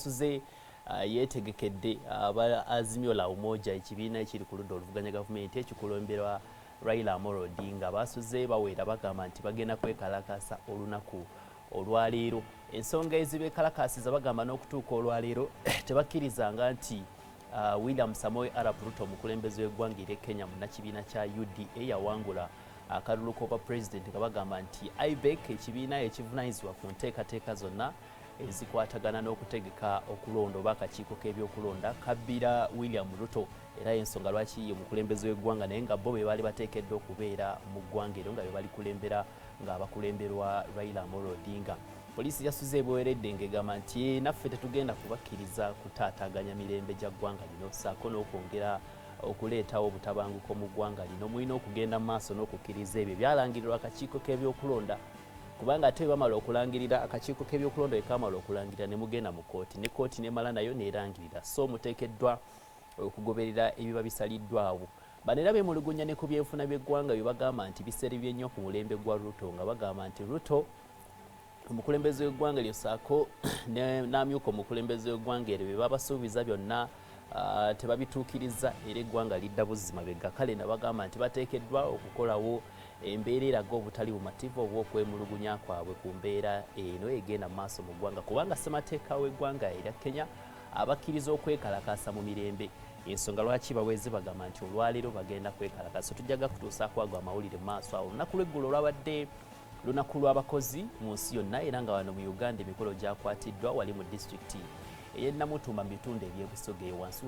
Yasuze yeetegekedde aba Azimio la Umoja, ekibiina ekiri ku ludda oluvuganya gavumenti ekikulemberwa Raila Amolo Odinga. Basuze baweera, bagamba nti bagenda kwekalakasa olunaku olwaleero. Ensonga ezibekalakasiza, bagamba n'okutuuka olwaleero tebakkirizanga nti William Samoei Arap Ruto, omukulembeze w'eggwanga erye Kenya, munnakibiina kya UDA, yawangula akalulu k'obwa pulezidenti, nga bagamba nti IBEC, ekibiina ekivunanyizibwa ku nteekateeka zonna ezikwatagana n'okutegeka okulonda oba akakiiko k'ebyokulonda, kabbira William Ruto, era ensonga lwaki ye omukulembeze w'eggwanga, naye nga bo be baali bateekeddwa okubeera mu ggwanga eryo nga be balikulembera ng'abakulemberwa Raila Amolo Odinga. Poliisi yasuze ebweredde ng'egamba nti naffe tetugenda kubakkiriza kutaataaganya mirembe gya ggwanga lino ssaako n'okwongera okuleetawo obutabanguko mu ggwanga lino. Mulina okugenda mu maaso n'okukkiriza ebyo byalangirirwa akakiiko k'ebyokulonda, kubanga ate bamala okulangirira, akakiiko k'ebyokulonda bwe kamala okulangirira ne mugenda mu kooti, ne kooti nemala nayo neerangirira, so muteekeddwa okugoberera ebiba bisaliddwawo. Bano era beemulugunya ne ku byenfuna by'eggwanga bye bagamba nti biserebye nnyo ku mulembe gwa Ruto, nga bagamba nti Ruto omukulembeze w'eggwanga eryo saako n'amyuka omukulembeze w'eggwanga eryo bye babasuubiza byonna tebabituukiriza, era eggwanga lidda buzzi mabega. Kale nabagamba nti bateekeddwa okukolawo embeera eraga obutali bumativu obw'okwemulugunya kwabwe ku mbeera eno egenda mu maaso mu ggwanga, kubanga ssemateeka w'eggwanga erya Kenya abakkiriza okwekalakaasa mu mirembe, ensonga lwaki baweze bagamba nti olwaleero bagenda kwekalakaasa. Tujja kutuusaako ago amawulire mu maaso awo. Olunaku lw'eggulo olwabadde lunaku lw'abakozi mu nsi yonna, era nga wano mu Uganda emikolo gyakwatiddwa wali mu disitulikiti ey'e Namutumba mu bitundu eby'ebusoga eyo wansi.